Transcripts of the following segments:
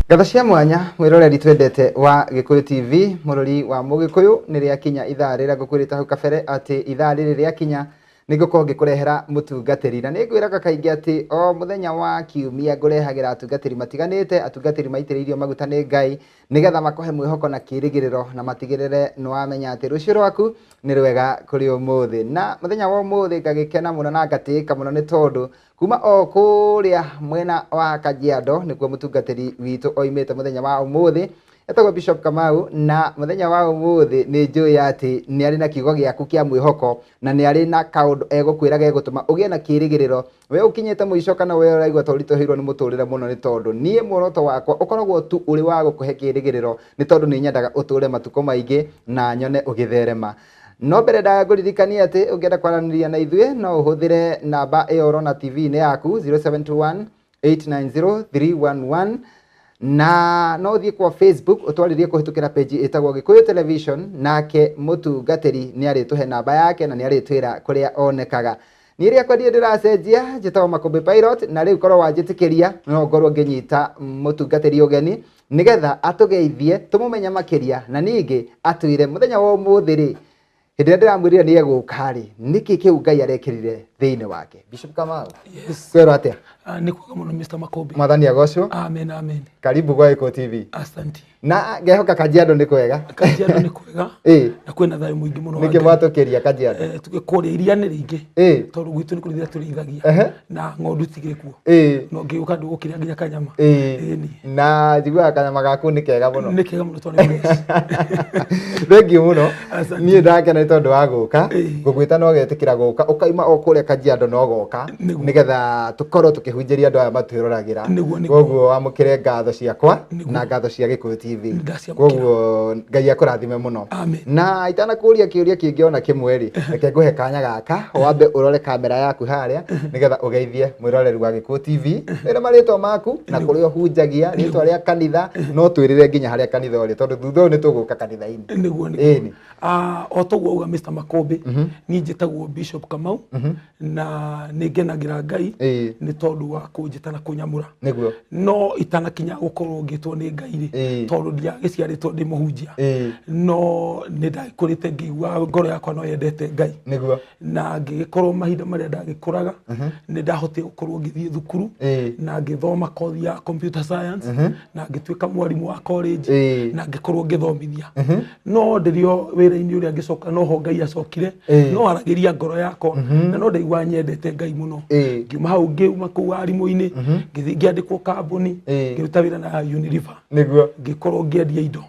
Ngatho cia mwanya mwĩroreri twendete wa Gĩkũyũ TV, mũrori wa Mũgĩkũyũ, nĩ rĩakinya ithaa rĩrĩa ngũkwĩrĩte hau kabere atĩ ithaa rĩrĩ rĩakinya nĩ ngũkorwo ngĩkũrehera mũtungatĩri. Na nĩ ngwĩraga kaingĩ atĩ o mũthenya wa kiumia ngũrehagĩra atungatĩri matiganĩte, atungatĩri maitĩrĩirio maguta nĩ Ngai, nĩgetha makũhe mwĩhoko na kĩrĩgĩrĩro na matigĩrĩre nĩ wamenya atĩ rũciũ rwaku nĩ rwega kũrĩ ũmũthĩ. Na mũthenya wa ũmũthĩ ngagĩkena mũno na ngatĩĩka mũno nĩ tondũ kuma o kũrĩa mwena wa Kajiado nĩkuo mũtungatĩri witũ oimĩte mũthenya wa ũmũthĩ, etagwo Bishop Kamau, na mũthenya wa ũmũthĩ nĩ njũĩ atĩ nĩ arĩ na kiugo gĩaku kĩa mwĩhoko na nĩ arĩ na kaũndũ egũkwĩra gegũtũma ũgĩe na kĩrĩgĩrĩro we ũkinyĩte mũico kana we ũraigua ta ũritũhĩirwo nĩ mũtũrĩre mũno, nĩ tondũ niĩ muoroto wakwa ũkoragwo tu ũrĩ wa gũkũhe kĩrĩgĩrĩro, nĩ tondũ nĩ nyendaga ũtũre matukũ maingĩ na nyone ũgĩtherema. No mbere ndagũririkania atĩ ũngĩenda kwaranĩria na ithuĩ no ũhũthĩre namba ĩyo ũrona TV-inĩ yaku 0721 890 311, na no ũthiĩ kwa Facebook ũtwarĩrie kũhĩtũkĩra page ĩtagwo Gĩkũyũ Television, nake mũtungatĩri nĩ arĩtũhe namba yake na nĩ arĩtwĩra kũrĩa onekaga. Niĩ rĩakwa ndirĩ ndĩracenjia, njĩtagwo Makũmbĩ Pilot, na rĩu korwo wanjĩtĩkĩria no ngorwo ngĩnyita mũtungatĩri ũgeni nĩgetha atũgeithie tũmũmenye makĩria, na ningĩ atwĩre mũthenya wa ũmũthĩ rĩ, hĩndĩ ĩrĩa ndĩramwĩrire nĩ egũka rĩ, nĩkĩ kĩu Ngai arekĩrire thĩinĩ wake. Bishop Kamau. Yes. Kwĩrwo atĩa? Ah, nĩ kwega mũno Mr. Makombe. Mwathani agocwo. Amen, amen. Karibu gwa Gĩkũyũ TV. Asante. Na ngehoka Kajiado nĩ kwega. Kajiado nĩ kwega. Na kwĩna thayũ mũingĩ mũno wa Nĩkĩ Ngai. mwatũkĩria Kajiado? Eh, tũgĩkũrĩa iria nĩ rĩingĩ. Tondũ gwitũ nĩ kũrĩithia tũrĩithagia. Na ng'ondu itikĩrĩ kuo. No ngĩũka ndũgũkĩrĩa nginya kanyama. Ĩni. Na njiguaga kanyama gaku nĩ kega mũno. Nĩ kega mũno tondũ nĩ fresh. Thank you mũno. Asante. Niĩ ndakena nĩ tondũ wa gũka. Ngũgwĩta no ũgetĩkĩra gũka. Ũkaima o kũrĩa Kajiado no ũgoka. Nĩgetha tũkorwo tũkĩhunjĩria andũ aya matwĩroragĩra. Nĩguo, nĩguo. Koguo wamũkĩre ngatho ciakwa Nĩguo. na ngatho cia Gĩkũyũ TV. Nĩndaciamũkĩra. Koguo Ngai akũrathime mũno. Amen. Na itanakũria kĩũria kĩngĩ ona kĩmwe rĩ, reke ngũhe kanya gaka wambe ũrore kamera yaku harĩa nĩgetha ũgeithie mwĩroreri wa Gĩkũyũ TV. Wĩre marĩtwa maku na kũrĩa ũhunjagia, rĩtwa rĩa kanitha, no twĩrĩre nginya harĩa kanitha ũrĩ tondũ thutha ũyũ nĩ tũgũka kanitha-inĩ. Nĩguo, nĩguo. Ĩni. Ah, o toguo auga Mr. Makombe, niĩ njĩtagwo Bishop Kamau na nĩ ngenagĩra Ngai nĩ tondũ wa kũnjĩta na kũnyamũra. Nĩguo. No itanakinya gũkorwo ngĩtwo nĩ Ngai rĩ, tondũ ndiagĩciarĩtwo ndĩ mũhunjia, no nĩ ndagĩkũrĩte ngĩigua ngoro yakwa no yendete Ngai. Nĩguo. Na ngĩgĩkorwo mahinda marĩa ndagĩkũraga nĩ ndahotire gũkorwo ngĩthiĩ thukuru na ngĩthoma kothi ya computer science na ngĩtuĩka mwarimũ wa college na ngĩkorwo ngĩthomithia. No ndĩrĩ o wĩra-inĩ ũrĩa ngĩcoka noho Ngai acokire no aragĩria ngoro yakwa na no ndaigua nyendete Ngai mũno. Ngiuma hau ngiuma kũu arimũ-inĩ, ngĩthiĩ ngĩandĩkwo kambuni, ngĩruta wĩra na Unilever. Nĩguo. Ngĩkorwo ngĩendia indo.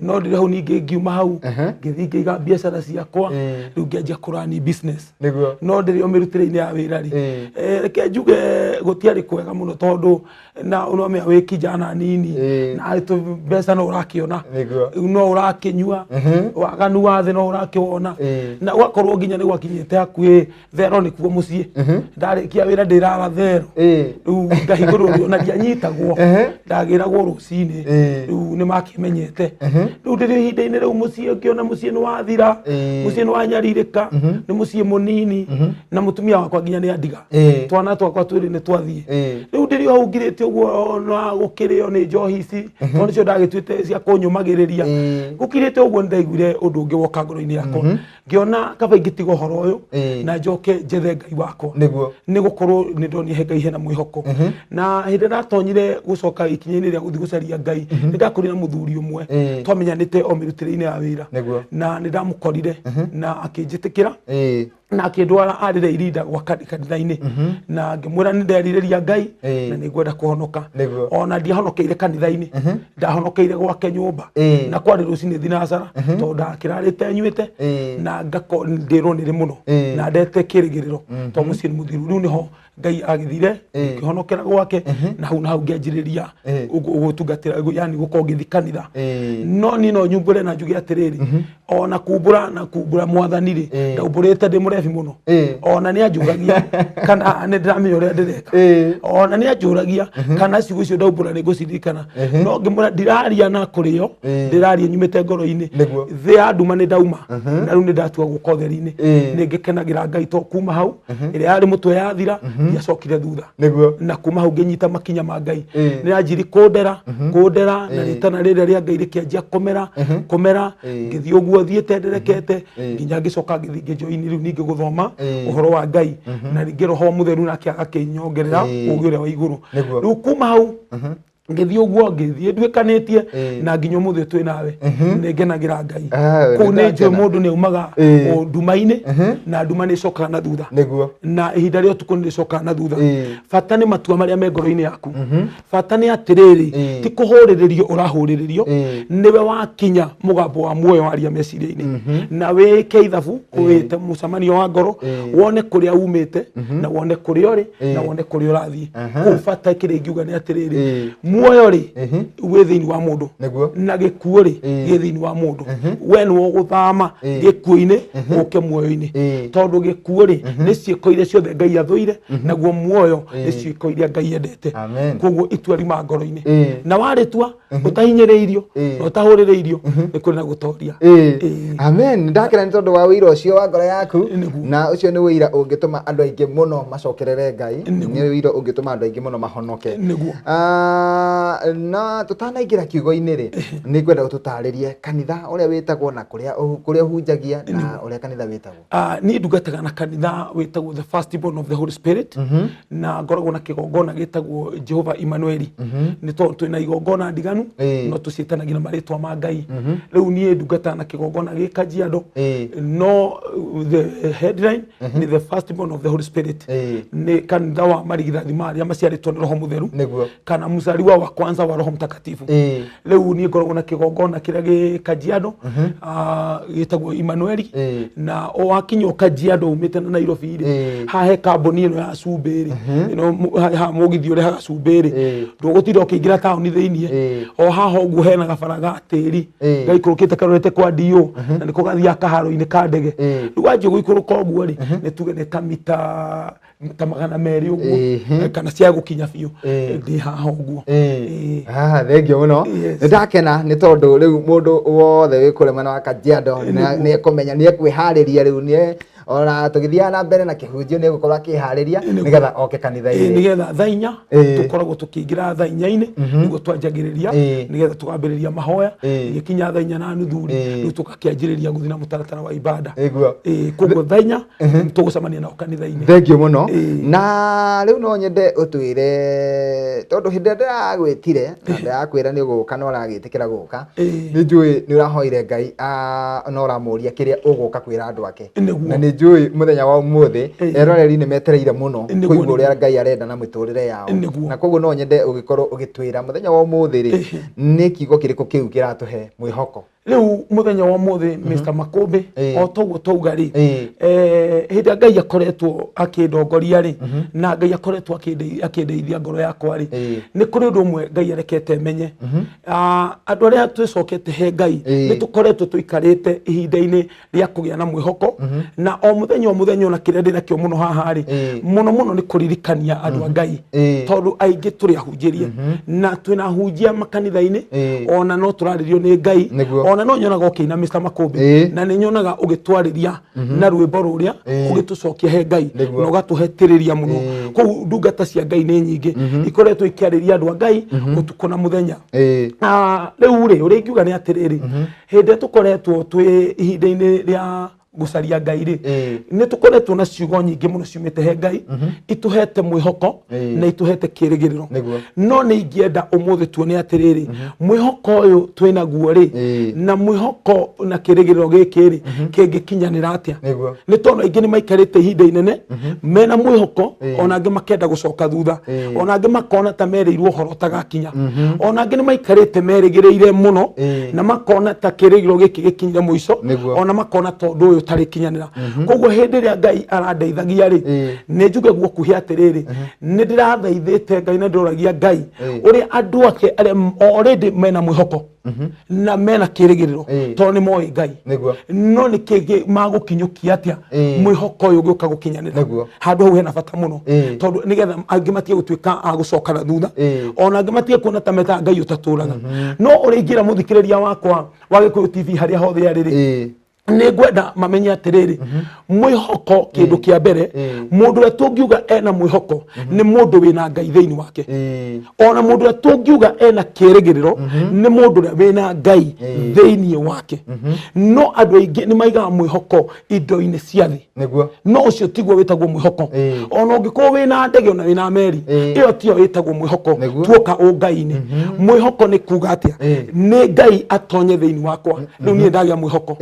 No ndĩrĩ hau ningĩ ngiuma hau ngĩthiĩ ngĩiga biacara ciakwa, rĩu ngĩanjia kũrani business. Nĩguo. No ndĩrĩ o mĩrutĩre-inĩ ya wĩra rĩ, reke njuge gũtiarĩ kwega mũno tondũ na ũnomenya wĩ kijana nini na mbeca no ũrakĩona. Nĩguo. No ũrakĩnyua waganu wa thĩ no ũrakĩwona. Na gwakorwo nginya nĩ gwakinyĩte hakuhĩ thero nĩkuo mũciĩ, ndarĩkia wĩra ndĩrara thero, rĩu ngahingũrĩrwo na ndianyitagwo, ndagĩragwo rũcinĩ, rĩu nĩ makĩmenyete. Rĩu ndĩrĩ ihinda-inĩ rĩu mũciĩ ngĩona mũciĩ nĩ wathira, mũciĩ nĩ wanyarirĩka, nĩ mũciĩ mũnini na mũtumia wakwa nginya nĩ andiga, twana twakwa twĩrĩ nĩ twathiĩ. Rĩu ndĩrĩ o hau ngirĩte ũguo na gũkĩrĩo nĩ njohi ici tondũ nĩcio ndagĩtuĩte cia kũnyũmagĩrĩria. Gũkirĩte ũguo nĩ ndaiguire ũndũ ũngĩ woka ngoro-inĩ yakwa, ngĩona kaba ingĩtiga ũhoro ũyũ na njoke njethe Ngai wakwa. Nĩguo. Nĩ gũkorwo nĩ ndonire he Ngai hena mwĩhoko. Na hĩndĩ ndatonyire gũcoka ikinya-inĩ rĩa gũthiĩ gũcaria Ngai, nĩ ndakorire mũthuri ũmwe twamenyanĩte o mĩrutĩre-inĩ ya wĩra. Nĩguo. Na nĩ ndamũkorire na akĩnjĩtĩkĩra na akĩndwara arĩre irinda gwa kanitha-inĩ, na ngĩmwĩra nĩ nderirĩria Ngai na nĩ ngwenda kũhonoka. Nĩguo. Ona ndiahonokeire kanitha-inĩ, ndahonokeire gwake nyũmba. Na kwarĩ rũcinĩ thinacara tondũ ndakĩrarĩte nyuĩte na ngako ndĩrwo nĩrĩ mũno na ndete kĩrĩgĩrĩro tondũ mũciĩ nĩ mũthiru. Rĩu nĩho Ngai agĩthire ngĩhonokera gwake, na hau na hau ngĩanjĩrĩria gũtungatĩra, yani gũkorwo ngĩthiĩ kanitha. No niĩ no nyumbũre na njuge atĩrĩrĩ, ona kumbũra na kumbũra mwathani rĩ, ndaumbũrĩte ndĩ mũrebi. mũrebi mũno. Ona nĩ anjũragia kana nĩ ndĩramenya ũrĩa ndĩreka. Ona nĩ anjũragia kana ciugo icio ndaumbũra nĩ ngũciririkana, no ngĩmwĩra ndiraria na kũrĩo, ndĩraria nyumĩte ngoro-inĩ. Thĩ ya nduma nĩ ndauma na rĩu nĩ ndatua gũka ũtheri-inĩ. Nĩ ngĩkenagĩra Ngai to kuma hau ĩrĩa yarĩ mũtwe yathira, ndiacokire thutha. Na kuma hau ngĩnyita makinya ma Ngai. Nĩ yanjiri kũndera kũndera na rĩtana rĩrĩa rĩa Ngai rĩkĩanjia kũmera kũmera. Ngĩthiĩ ũguo thiĩte nderekete nginya ngĩcoka ngĩthiĩ ngĩjoini rĩu ningĩ gũthoma ũhoro wa Ngai, na ningĩ Roho Mũtheru nake agakĩnyongerera ũgĩ ũrĩa wa igũrũ. Rĩu kuma hau ngĩthiĩ ũguo ngĩthiĩ nduĩkanĩtie na nginya ũmũthĩ twĩ nawe nĩ ngenagĩra Ngai. Ah, kũu nĩ njũĩ nĩndakena. mũndũ nĩ aumaga o nduma-inĩ na nduma nĩ ĩcokaga na thutha na ihinda rĩa ũtukũ nĩ rĩcokaga na thutha. Bata nĩ matua marĩa me ngoro-inĩ yaku. Bata nĩ atĩrĩrĩ, ti kũhũrĩrĩrio ũrahũrĩrĩrio, nĩwe wakinya mũgambo wa muoyo waria meciria-inĩ na wĩke ithabu, wĩte mũcemanio wa ngoro, wone kũrĩa umĩte na wone kũrĩa ũrĩ na wone kũrĩa ũrathiĩ. Kũu bata kĩrĩa ingiuga nĩ atĩrĩrĩ, muoyo rĩ wĩ thĩinĩ wa mũndũ na gĩkuũ rĩ gĩ thĩinĩ wa mũndũ. We nĩwe ũgũthama gĩkuũ-inĩ ũke muoyo-inĩ, tondũ gĩkuũ rĩ nĩ ciĩko iria ciothe Ngai athũire, naguo muoyo nĩ ciĩko iria Ngai endete. Amen. Koguo itua riuma ngoro-inĩ na warĩtua ũtahinyĩrĩirio na ũtahũrĩrĩirio nĩ kũrĩ na gũtoria. Amen. Ndakena nĩ tondũ wa ũira ũcio wa ngoro yaku. Na ũcio nĩ ũira ũngĩtũma andũ aingĩ mũno macokerere Ngai. Nĩ ũira ũngĩtũma andũ aingĩ mũno mahonoke. Ah, na tũtanaingĩra kiugo-inĩ rĩ, nĩ ngwenda ũtũtarĩrie kanitha ũrĩa wĩtagwo na kũrĩa kũrĩa ũhunjagia na ũrĩa kanitha wĩtagwo. Ah, niĩ ndungataga na kanitha wĩtagwo the First Born of the Holy Spirit, na ngoragwo na kĩgongona gĩtagwo Jehova Emmanueli, nĩ tondũ twĩna igongona ndiganu, no tũciĩtanagia na marĩtwa ma Ngai. Rĩu niĩ ndungataga na kĩgongona gĩ Kajiado, no the headline nĩ the First Born of the Holy Spirit. Nĩ kanitha wa marigithathi marĩa maciarĩtwo nĩ Roho Mũtheru, kana mzaliwa wa kwanza wa Roho Mtakatifu. Rĩu niĩ ngoragwo na kĩgongona kĩrĩa gĩ Kajiado, ah, gĩtagwo Emmanueli. Na o wakinya o Kajiado umĩte na Nairobi rĩ, haha he kambuni ĩno ya cumbĩ rĩ, ĩno haha mũgithi ũrehaga cumbĩ rĩ, ndũgũtinda ũkĩingĩra taũni thĩiniĩ. O haha ũguo hena gabara ga tĩri gaikũrũkĩte karorete kwa DO, na nĩko gathiaga kaharo-inĩ ka ndege. Rĩu wanjia gũikũrũka ũguo rĩ, nĩ tuge nĩ ta mita ta 200 ũguo, kana cia gũkinya biũ. Ndĩ haha ũguo. Ah, thengio mũno. Nĩ ndakena nĩ tondũ rĩu mũndũ wothe wĩ kũrĩa mwena wa Kajiado nĩ ekũmenya, nĩ ekwĩharĩria rĩu, nĩ ona tũgĩthiaga na mbere na kĩhunjio nĩ egũkorwo akĩharĩria nĩgetha oke kanitha-inĩ. Nĩgetha thaa 4 tũkoragwo tũkĩingĩra thaa 4-inĩ nĩguo twanjagĩrĩria, nĩgetha tũkambĩrĩria mahoya. Gĩkinya thaa 4:30 rĩu tũgakĩanjĩrĩria gũthiĩ na mũtaratara wa ibada. Koguo thaa 4 tũgũcemania nao kanitha-inĩ. Thengio mũno. Na rĩu no nyende ũtwĩre, tondũ hĩndĩ ĩrĩa ndĩragwĩtire na ndĩrakwĩra nĩ ũgũka na ũragĩtĩkĩra gũka, nĩ njũĩ nĩ ũrahoire Ngai, ah, na ũramũria kĩrĩa ũgũka kwĩra andũ ake. Na nĩ njũĩ mũthenya wa ũmũthĩ eroreri nĩ metereire mũno kũigua ũrĩa Ngai arenda na mĩtũrĩre yao. Na koguo no nyende ũgĩkorwo ũgĩtwĩra mũthenya wa ũmũthĩ rĩ, nĩ kiugo kĩrĩkũ kĩu kĩratũhe mwĩhoko? Rĩu mũthenya wa ũmũthĩ, Mr. Makũmbĩ, o toguo twauga rĩ, hĩndĩ ĩrĩa Ngai akoretwo akĩndongoria rĩ, na Ngai akoretwo akĩndeithia ngoro yakwa rĩ, nĩ kũrĩ ũndũ ũmwe Ngai arekete menye. Ah, andũ arĩa twĩcokete he Ngai, nĩ tũkoretwo tũikarĩte ihinda-inĩ rĩa kũgĩa na mwĩhoko, na o mũthenya o mũthenya, ona kĩrĩa ndĩnakĩo mũno haha rĩ, mũno mũno nĩ kũririkania andũ a Ngai, tondũ aingĩ tũrĩ ahunjĩrie na twĩna ahunjia makanitha-inĩ, ona no tũrarĩrio nĩ Ngai. Ona no nyonaga ũkĩina, Mr. Makũmbĩ, na nĩ nyonaga ũgĩtwarĩria na rwĩmbo rũrĩa ũgĩtũcokia he Ngai na ũgatũhetĩrĩria mũno. Kũu ndungata cia Ngai nĩ nyingĩ ikoretwo ikĩarĩria andũ a Ngai ũtukũ na mũthenya. Ah, rĩu rĩ, ũrĩa ingiuga nĩ atĩrĩrĩ, hĩndĩ ĩrĩa tũkoretwo twĩ ihinda-inĩ rĩa gũcaria Ngai rĩ, nĩ tũkoretwo na ciugo nyingĩ mũno ciumĩte he Ngai itũhete mwĩhoko na itũhete kĩrĩgĩrĩro. No nĩ ingĩenda ũmũthĩ tuone atĩrĩrĩ, mwĩhoko ũyũ twĩnaguo rĩ, na mwĩhoko na kĩrĩgĩrĩro gĩkĩ rĩ, kĩngĩkinyanĩra atĩa? Nĩ tondũ aingĩ nĩ maikarĩte ihinda inene mena mwĩhoko, ona angĩ makenda gũcoka thutha, ona angĩ makona ta merĩirwo ũhoro ũtagakinya, ona angĩ nĩ maikarĩte merĩgĩrĩire mũno na makona ta kĩrĩgĩrĩro gĩkĩ gĩkinyire mũico, ona makona ta ũndũ ũyũ ũtarĩkinyanĩra. Koguo hĩndĩ ĩrĩa Ngai arandeithagia rĩ, nĩ njuge guokuhĩ atĩrĩrĩ, nĩ ndĩrathaithĩte Ngai na ndĩroragia Ngai ũrĩa andũ ake arĩa already mena mwĩhoko na mena kĩrĩgĩrĩro, tondũ nĩ moĩ Ngai, no nĩ kĩngĩ magũkinyũkia atĩa mwĩhoko ũyũ ũgĩũka gũkinyanĩra. Handũ hau hena bata mũno, tondũ nĩgetha angĩ matige gũtuĩka a gũcoka na thutha, ona angĩ matige kuona ta metaga Ngai ũtatũraga. No ũrĩa ingĩra mũthikĩrĩria wakwa wa Gĩkũyũ TV harĩa hothe arĩ rĩ, nĩ ngwenda mamenye atĩrĩrĩ, mwĩhoko kĩndũ kĩa mbere, mũndũ ũrĩa tũngiuga ena mwĩhoko nĩ mũndũ wĩna Ngai thĩinĩ wake. Ona mũndũ ũrĩa tũngiuga ena kĩrĩgĩrĩro nĩ mũndũ ũrĩa wĩna Ngai thĩinĩ wake. No andũ aingĩ nĩ maigaga mwĩhoko indo-inĩ cia thĩ. No ũcio tiguo wĩtagwo mwĩhoko. Ona ũngĩkorwo wĩna ndege ona wĩna meri, ĩyo tiyo ĩtagwo mwĩhoko. Tuoka ũngai-inĩ, mwĩhoko nĩ kuga atĩa? Nĩ Ngai atonye thĩinĩ wakwa, rĩu niĩ ndagĩa mwĩhoko.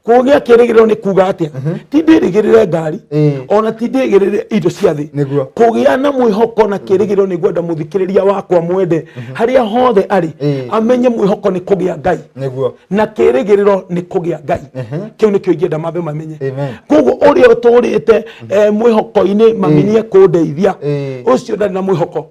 Kũgĩa kĩrĩgĩrĩro nĩ kuga atĩa? Ti ndĩrĩgĩrĩre ngari, ona ti ndĩrĩgĩrĩre indo cia thĩ. Kũgĩa na mwĩhoko na kĩrĩgĩrĩro, nĩ ngwenda mũthikĩrĩria wakwa mwende harĩa hothe arĩ amenye mwĩhoko nĩ kũgĩa Ngai na kĩrĩgĩrĩro nĩ kũgĩa Ngai. Kĩu nĩkĩo ingĩenda mambe mamenye. Koguo ũrĩa ũtũrĩte mwĩhoko-inĩ maminie kũndeithia, ũcio ndarĩ na mwĩhoko.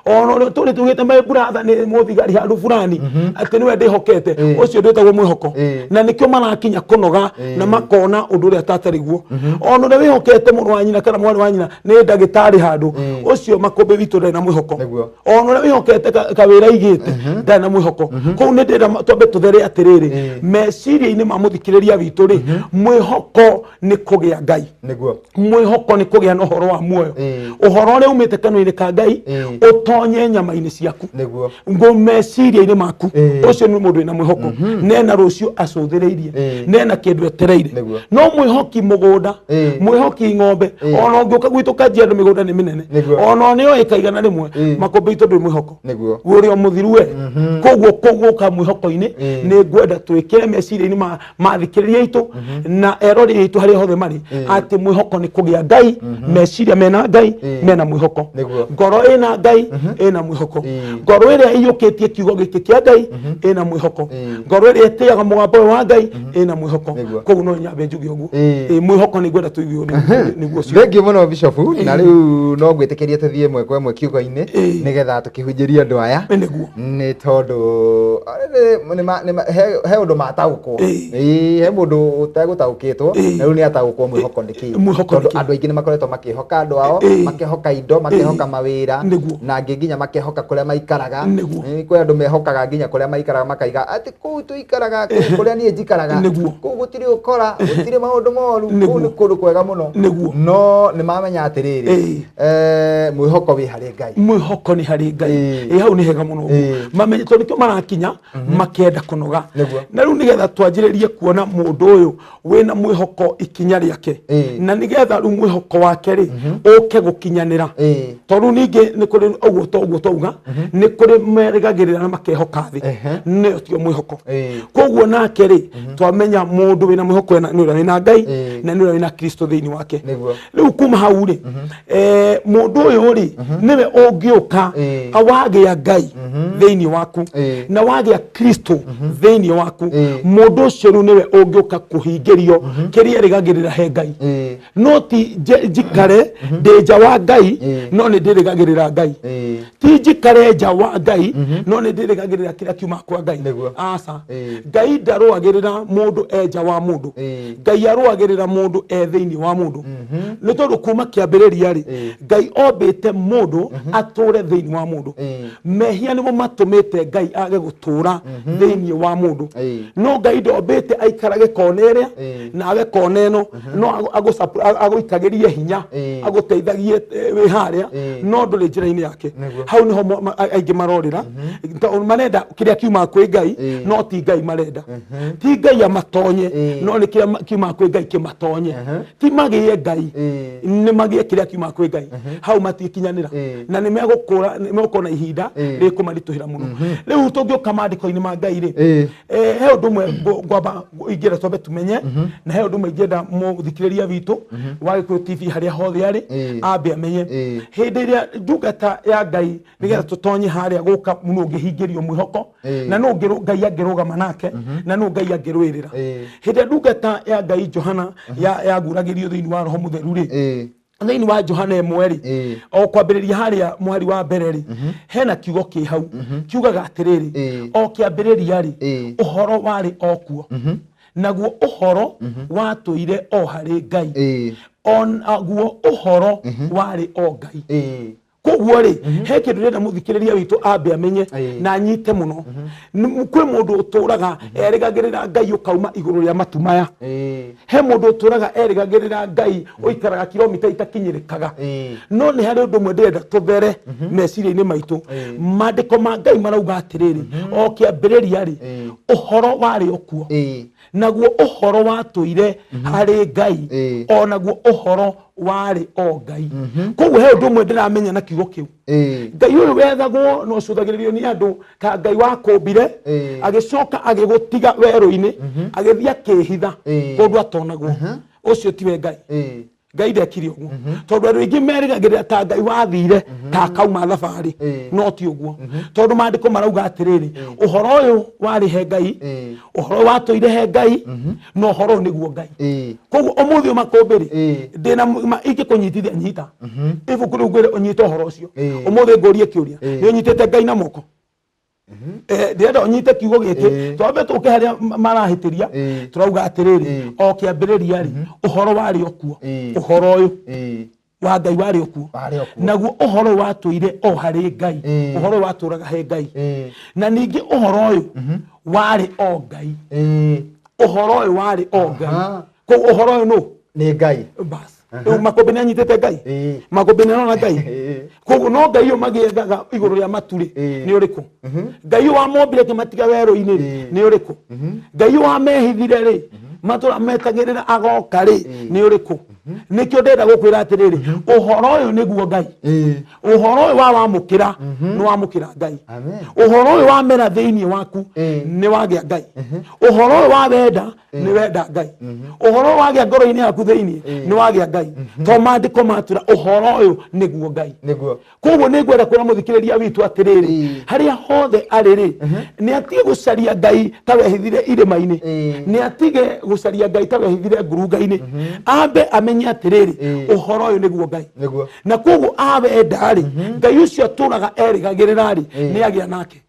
Ona ũrĩa ũtũrĩte ugĩte my brother nĩ mũthigari handũ fulani, atĩ nĩwe ndĩhokete, ũcio ndwĩtagwo mwĩhoko. Na nĩkĩo marakinya kũnoga na makona ũndũ ũrĩa tatarĩ guo. Ona ũrĩa wĩhokete mũrũ wa nyina kana mwarĩ wa nyina nĩ ndagĩtarĩ handũ, ũcio makũmbĩ witũ ndarĩ na mwĩhoko. Ona ũrĩa wĩhokete kawĩra aigĩte ndarĩ na mwĩhoko. Kũu nĩ ndĩrenda twambe tũthere atĩrĩrĩ, meciria-inĩ ma mũthikĩrĩria witũ rĩ, mwĩhoko nĩ kũgĩa Ngai. Mwĩhoko nĩ kũgĩa na ũhoro wa muoyo, ũhoro ũrĩa umĩte kanua-inĩ ka Ngai ũtonye nyama-inĩ ciaku, ngo meciria-inĩ maku. Ũcio nĩ mũndũ wĩna mwĩhoko, nena rũciũ acũthĩrĩirie, nena kĩndũ etereire. No mwĩhoki mũgũnda, mwĩhoki ng'ombe, ona ũngĩũka gwitũ Kajiado mĩgũnda nĩ mĩnene, ona nĩ oĩ kaigana rĩmwe, makũmbĩ itũ ndũrĩ mwĩhoko. Ũrĩa mũthiru we. Koguo kũgũka mwĩhoko-inĩ, nĩ ngwenda twĩkĩre meciria-inĩ ma mathikĩrĩria aitũ na erori aitũ harĩa hothe marĩ atĩ mwĩhoko nĩ kũgĩa Ngai, meciria mena Ngai mena mwĩhoko, ngoro ĩna Ngai ĩna mwĩhoko, ngoro ĩrĩa ĩiyũkĩtie kiugo gĩkĩ kĩa Ngai ĩna mwĩhoko, ngoro ĩrĩa ĩtĩaga mũgambo ũyũ wa Ngai ĩna mwĩhoko. Koguo no nyambe njuge ũguo. Mwĩhoko nĩ ngwenda tũigue nĩguo ũcio. Thengiũ mũno Bishop, na rĩu no ngwĩtĩkĩrie tũthiĩ ĩmwe kwa ĩmwe kiugo-inĩ nĩgetha tũkĩhunjĩrie andũ aya. Nĩguo. Nĩ tondũ he ũndũ mataũkwo. Ĩĩ, he mũndũ ũtegũtaũkĩtwo na rĩu nĩ ataũkwo mwĩhoko nĩ kĩĩ. Mwĩhoko nĩ Tondũ kĩĩ? andũ aingĩ nĩ makoretwo makĩhoka andũ ao, makehoka indo, makehoka mawĩra, na angĩ nginya makehoka kũrĩa maikaraga. Kwĩ andũ mehokaga nginya kũrĩa maikaraga, makaiga atĩ kũu tũikaraga, kũu kũrĩa niĩ njikaraga, kũu gũtirĩ ũkora, gũtirĩ maũndũ moru, kũu nĩ kũndũ kwega mũno. No nĩ mamenya atĩrĩrĩ, mwĩhoko wĩ harĩ Ngai. Mwĩhoko nĩ harĩ Ngai. Ĩ hau nĩ hega mũno ũguo. Mamenye tondũ nĩkĩo marakinya makenda kũnoga. Na rĩu nĩgetha twanjĩrĩrie kuona mũndũ ũyũ wĩna mwĩhoko ikinya rĩake, na nĩgetha rĩu mwĩhoko wake rĩ ũke gũkinyanĩra, tondũ ningĩ nĩ kũrĩ ũguo to ũguo twauga, nĩ kũrĩ merĩgagĩrĩra na makehoka thĩ, nĩyo tio mwĩhoko. Koguo nake rĩ, twamenya mũndũ wĩna mwĩhoko nĩ ũrĩa wĩna Ngai na nĩ ũrĩa wĩna Kristo thĩinĩ wake. Rĩu kuma hau rĩ, mũndũ ũyũ rĩ nĩwe ũngĩũka wagĩa Ngai thĩinĩ waku na wagĩa Kristo thĩinĩ waku, mũndũ ũcio rĩu nĩwe ũngĩũka kũhingĩrio kĩrĩa erĩgagĩrĩra he Ngai. No ti njikare ndĩ nja wa Ngai no nĩ ndĩrĩgagĩrĩra Ngai, ti njikare nja wa Ngai no nĩ ndĩrĩgagĩrĩra kĩrĩa kiuma kwa Ngai. Aca. Ngai ndarũagĩrĩra mũndũ e nja wa mũndũ. Ngai arũagĩrĩra mũndũ e thĩinĩ wa mũndũ, nĩ tondũ kuma kĩambĩrĩria rĩ, Ngai ombĩte mũndũ atũre thĩinĩ wa mũndũ. Mehia nĩmo matũmĩte Ngai age gũtũra thĩinĩ wa mũndũ. No Ngai ndombĩte aikarage kona ĩrĩa na age kona ĩno, no agũikagĩrie hinya, agũteithagie wĩ harĩa, no ndũrĩ njĩra-inĩ yake. Hau nĩho aingĩ marorĩra, tondũ marenda kĩrĩa kiumaga kwĩ Ngai, no ti Ngai marenda. Ti Ngai amatonye, no nĩ kĩrĩa kiumaga kwĩ Ngai kĩmatonye. Ti magĩe Ngai, nĩ magĩe kĩrĩa kiumaga kwĩ Ngai. Hau matikinyanĩra na nĩ megũkũra, nĩ megũkorwo na ihinda rĩkũmateithia. Nĩkũmaritũhĩra mũno. Rĩu tũngĩũka maandĩko-inĩ ma Ngai rĩ, he ũndũ ũmwe ngwamba ingĩenda twambe tumenye, na he ũndũ ũmwe ingĩenda mũthikĩrĩria witũ wa Gĩkũyũ TV harĩa hothe arĩ ambe amenye. Hĩndĩ ĩrĩa ndungata ya Ngai, nĩgetha tũtonye harĩa gũka nũ ũngĩhingĩrio mwĩhoko, na nũ Ngai angĩrũgama nake, na nũ Ngai angĩrũĩrĩra. Hĩndĩ ĩrĩa ndungata ya Ngai Johana yaguragĩrio thĩinĩ wa Roho Mũtheru rĩ, thĩinĩ wa Johana 1 rĩ, o kwambĩrĩria harĩa mũhari wa mbere rĩ, hena kiugo kĩ hau kiugaga atĩrĩrĩ, o kĩambĩrĩria rĩ, ũhoro warĩ o kuo, naguo ũhoro watũire o harĩ Ngai, onaguo ũhoro warĩ o Ngai. Koguo rĩ, he kĩndũ ndĩrenda mũthikĩrĩria witũ ambe amenye na anyite mũno. Kwĩ mũndũ ũtũraga erĩgagĩrĩra Ngai ũkauma igũrũ rĩa matu maya. He mũndũ ũtũraga erĩgagĩrĩra Ngai ũikaraga kilomita itakinyĩrĩkaga. No nĩ harĩ ũndũ ũmwe ndĩrenda tũthere meciria-inĩ maitũ. Maandĩko ma Ngai marauga atĩrĩrĩ, o kĩambĩrĩria rĩ, ũhoro warĩ o kuo, naguo ũhoro watũire harĩ Ngai, o naguo ũhoro warĩ o Ngai. Koguo he ũndũ ũmwe ndĩramenya na kiugo kĩu. Ngai ũyũ wethagwo na ũcũthagĩrĩrio nĩ andũ ta Ngai wakũmbire, agĩcoka agĩgũtiga werũ-inĩ, agĩthiĩ akĩhitha kũndũ atonagwo, ũcio tiwe Ngai. Ngai ndekire ũguo, tondũ andũ aingĩ merĩgagĩrĩra ta Ngai wathire ta akauma thabarĩ. No ti ũguo, tondũ maandĩko marauga atĩrĩrĩ, ũhoro ũyũ warĩ he Ngai, ũhoro watũire he Ngai, na ũhoro ũyũ nĩguo Ngai. Koguo ũmũthĩ ũyũ makũmbĩ rĩ, ndĩna ingĩkũnyitithia nyita ibuku rĩu ngwĩre ũnyite ũhoro ũcio. Ũmũthĩ ngũrie kĩũria, nĩ ũnyitĩte Ngai na moko? Ndĩrenda ũnyite kiugo gĩkĩ. Twambe tũke harĩa marahĩtĩria. Tũrauga atĩrĩrĩ, o kĩambĩrĩria rĩ, ũhoro warĩ o kuo. Ũhoro ũyũ wa Ngai warĩ o kuo, Warĩ o kuo. naguo ũhoro ũyũ watũire o harĩ Ngai. Ũhoro ũyũ watũraga he Ngai, na ningĩ ũhoro ũyũ warĩ o Ngai. Ũhoro ũyũ warĩ o Ngai. Koguo ũhoro ũyũ nũ? Nĩ Ngai. Bas, rĩu makũmbĩ nĩ anyitĩte Ngai. Makũmbĩ nĩ arona Ngai. Koguo no Ngai ũyũ magĩethaga igũrũ rĩa matu rĩ, nĩ ũrĩkũ? Ngai ũyũ wamombire akĩmatiga werũ-inĩ rĩ, nĩ ũrĩkũ? Ngai ũyũ wamehithire rĩ, matũra metagĩrĩra agoka rĩ, nĩ ũrĩkũ? Nĩkĩo ndĩrenda gũkwĩra atĩrĩrĩ, ũhoro ũyũ nĩguo Ngai. Ũhoro ũyũ wa wamũkĩra, nĩ wamũkĩra Ngai. Amen. Ũhoro ũyũ wamera thĩinĩ waku, nĩ wagĩa Ngai. Ũhoro ũyũ wawenda, nĩ wenda Ngai. Ũhoro ũyũ wagĩa ngoro-inĩ yaku thĩinĩ, nĩ wagĩa Ngai, to maandĩko matwĩra ũhoro ũyũ nĩguo Ngai. Nĩguo. Koguo nĩ ngwenda kwĩra mũthikĩrĩria witũ atĩrĩrĩ, harĩa hothe arĩ rĩ, nĩ atige gũcaria Ngai ta wehithire irĩma-inĩ, nĩ atige gũcaria Ngai ta wehithire ngurunga-inĩ, ambe amenye atĩrĩrĩ, ũhoro ũyũ nĩguo Ngai. Nĩguo. Na koguo awenda rĩ, Ngai ũcio atũraga erĩgagĩrĩra rĩ, nĩ agĩa nake.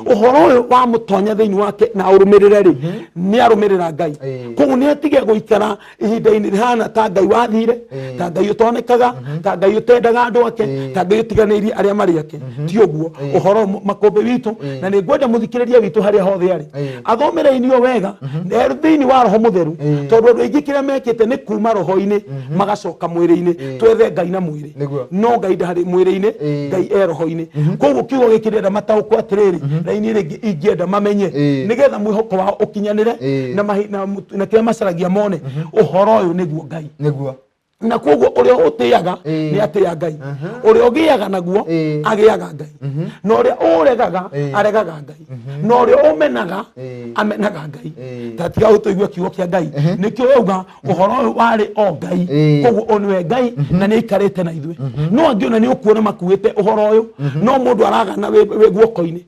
Ũhoro ũyũ wamũtonya thĩinĩ wake na ũrũmĩrĩre rĩ, nĩ arũmĩrĩra Ngai. Koguo nĩ atige gũikara ihinda-inĩ rĩhana ta Ngai wathire, ta Ngai ũtonekaga, ta Ngai ũtendaga andũ ake, ta Ngai ũtiganĩirie arĩa marĩ ake. Ti ũguo ũhoro makũmbĩ witũ. Na nĩ ngwenda mũthikĩrĩria witũ harĩa hothe arĩ athomere inio wega na thĩinĩ wa Roho Mũtheru, tondũ andũ aingĩ kĩrĩa mekĩte nĩ kuma roho-inĩ magacoka mwĩrĩ-inĩ. Twethe Ngai na mwĩrĩ. Nĩguo. No Ngai ndarĩ mwĩrĩ-inĩ, Ngai e roho-inĩ. Koguo kiugo gĩkĩ ndĩrenda mataũkwo atĩrĩrĩ, raini ĩrĩa ingĩenda mamenye, nĩgetha mwĩhoko wao ũkinyanĩre, na kĩrĩa macaragia mone, ũhoro ũyũ nĩguo Ngai. Nĩguo. Na koguo ũrĩa ũtĩaga nĩ atĩa Ngai, ũrĩa ũgĩaga naguo agĩaga Ngai, na ũrĩa ũregaga aregaga Ngai, na ũrĩa ũmenaga amenaga Ngai. Ta tiga ũtũigue kiugo kĩa Ngai, nĩkĩo yauga ũhoro ũyũ warĩ o Ngai. Koguo ũyũ nĩwe Ngai na nĩ aikarĩte na ithuĩ. No angĩ ona nĩ ũkuona makuĩte ũhoro ũyũ, no mũndũ aragana wĩ guoko-inĩ,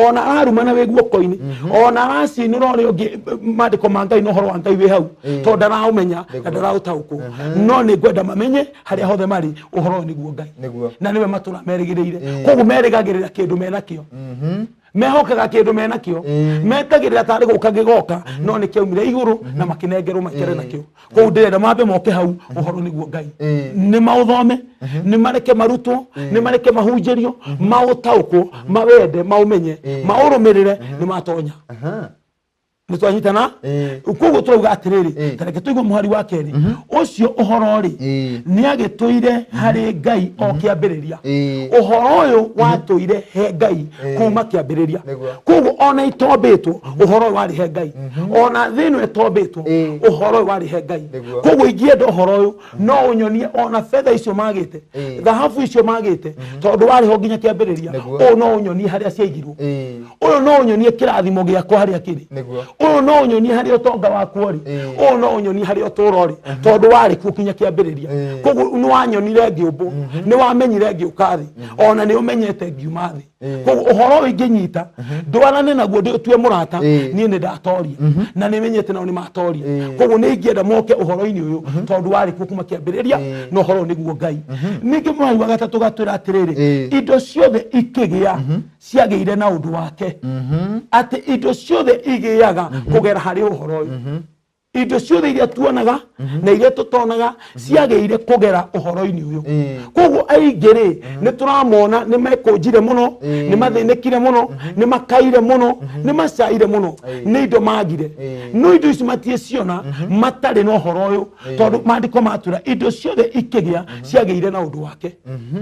ona ararumana wĩ guoko-inĩ, ona aracinĩra ũrĩa ũngĩ maandĩko ma Ngai na ũhoro wa Ngai wĩ hau, tondũ ndaraũmenya na ndaraũtaũkwo. No nĩ ngwenda mamenye harĩa hothe marĩ, ũhoro ũyũ nĩguo Ngai. Nĩguo. Na nĩwe matũra merĩgĩrĩire. Koguo merĩgagĩrĩra kĩndũ menakĩo, mehokaga kĩndũ menakĩo, metagĩrĩra tarĩ gũka gĩgoka, no nĩ kĩaumire igũrũ na makĩnengerwo maikare nakĩo. Koguo ndĩrenda mambe moke hau, ũhoro nĩguo Ngai, nĩ maũthome, nĩ mareke marutwo, nĩ mareke mahunjĩrio, maũtaũkwo, mawende, maũmenye, maũrũmĩrĩre, nĩ matonya. Nĩ twanyitana? Koguo tũrauga atĩrĩrĩ, ta reke tũigue mũhari wa kerĩ ũcio. Ũhoro rĩ, nĩ agĩtũire harĩ Ngai o kĩambĩrĩria. Ũhoro ũyũ watũire he Ngai kuma kĩambĩrĩria. Koguo ona itombĩtwo, ũhoro ũyũ warĩ he Ngai. Ona thĩ ĩno ĩtombĩtwo, ũhoro ũyũ warĩ he Ngai. Koguo ingĩenda ũhoro ũyũ no ũnyonie ona betha icio magĩte, thahabu icio magĩte, tondũ warĩ ho nginya kĩambĩrĩria. Ũyũ no ũnyonie harĩa ciaigirwo. Ũyũ no ũnyonie kĩrathimo gĩakwa harĩa kĩrĩ. Ũyũ no ũnyonie harĩa ũtonga wakwa ũrĩ. Ũyũ no ũnyonie harĩa ũtũũro ũrĩ, tondũ warĩ kuo kinya kĩambĩrĩria. Koguo nĩ wanyonire ngĩũmbwo, nĩ wamenyire ngĩũka thĩ, ona nĩ ũmenyete ngiuma thĩ. Koguo ũhoro ũyũ ingĩnyita ndwarane naguo, ndĩũtue mũrata, niĩ nĩ ndatoria, na nĩ menyete nao nĩ matoria. Koguo nĩ ingĩenda moke ũhoro-inĩ ũyũ, tondũ warĩ kuo kuma kĩambĩrĩria, na ũhoro ũyũ nĩguo Ngai. Ningĩ mũhari wa gatatũ gatwĩra atĩrĩrĩ, indo ciothe ikĩgĩa ciagĩire na ũndũ wake, atĩ indo ciothe igĩaga kũgera harĩ ũhoro ũyũ. Indo ciothe iria tuonaga na iria tũtonaga ciagĩire kũgera ũhoro-inĩ ũyũ. Koguo aingĩ rĩ, nĩ tũramona nĩ mekũnjire mũno, nĩ mathĩnĩkire mũno, nĩ makaire mũno, nĩ macaire mũno, nĩ indo magire. No indo ici matiĩciona matarĩ na ũhoro ũyũ, tondũ maandĩko matwĩra indo ciothe ikĩgĩa ciagĩire na ũndũ wake.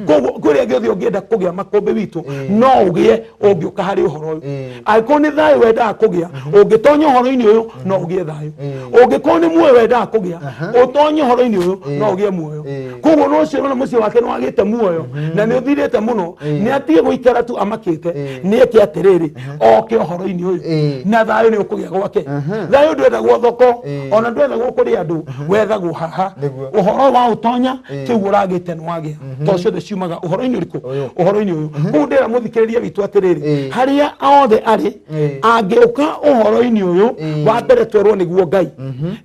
Koguo kũrĩa gĩothe ũngĩenda kũgĩa makũmbĩ witũ, no ũgĩe ũngĩũka harĩ ũhoro ũyũ. Angĩkorwo nĩ thayũ wendaga kũgĩa, ũngĩtonya ũhoro-inĩ ũyũ no ũgĩe thayũ. Ũngĩkorwo nĩ muoyo wendaga kũgĩa, ũtonye ũhoro-inĩ ũyũ no ũgĩe muoyo. Koguo no ũcio ũrona mũciĩ wake nĩ wagĩte muoyo na nĩ ũthirĩte mũno, nĩ atige gũikara tu amakĩte, nĩ eke atĩrĩrĩ, oke ũhoro-inĩ ũyũ, na thayũ nĩ ũkũgĩa gwake. Thayũ ndwethagwo thoko, ona ndwethagwo kũrĩ andũ, wethagwo haha. Ũhoro wa ũtonya kĩu ũragĩte nĩ wagĩa, tondũ ciothe ciumaga ũhoro-inĩ ũrĩkũ? Ũhoro-inĩ ũyũ. Koguo ndĩra mũthikĩrĩria witũ atĩrĩrĩ, harĩa othe arĩ, angĩũka ũhoro-inĩ ũyũ, wa mbere twerwo nĩguo Ngai,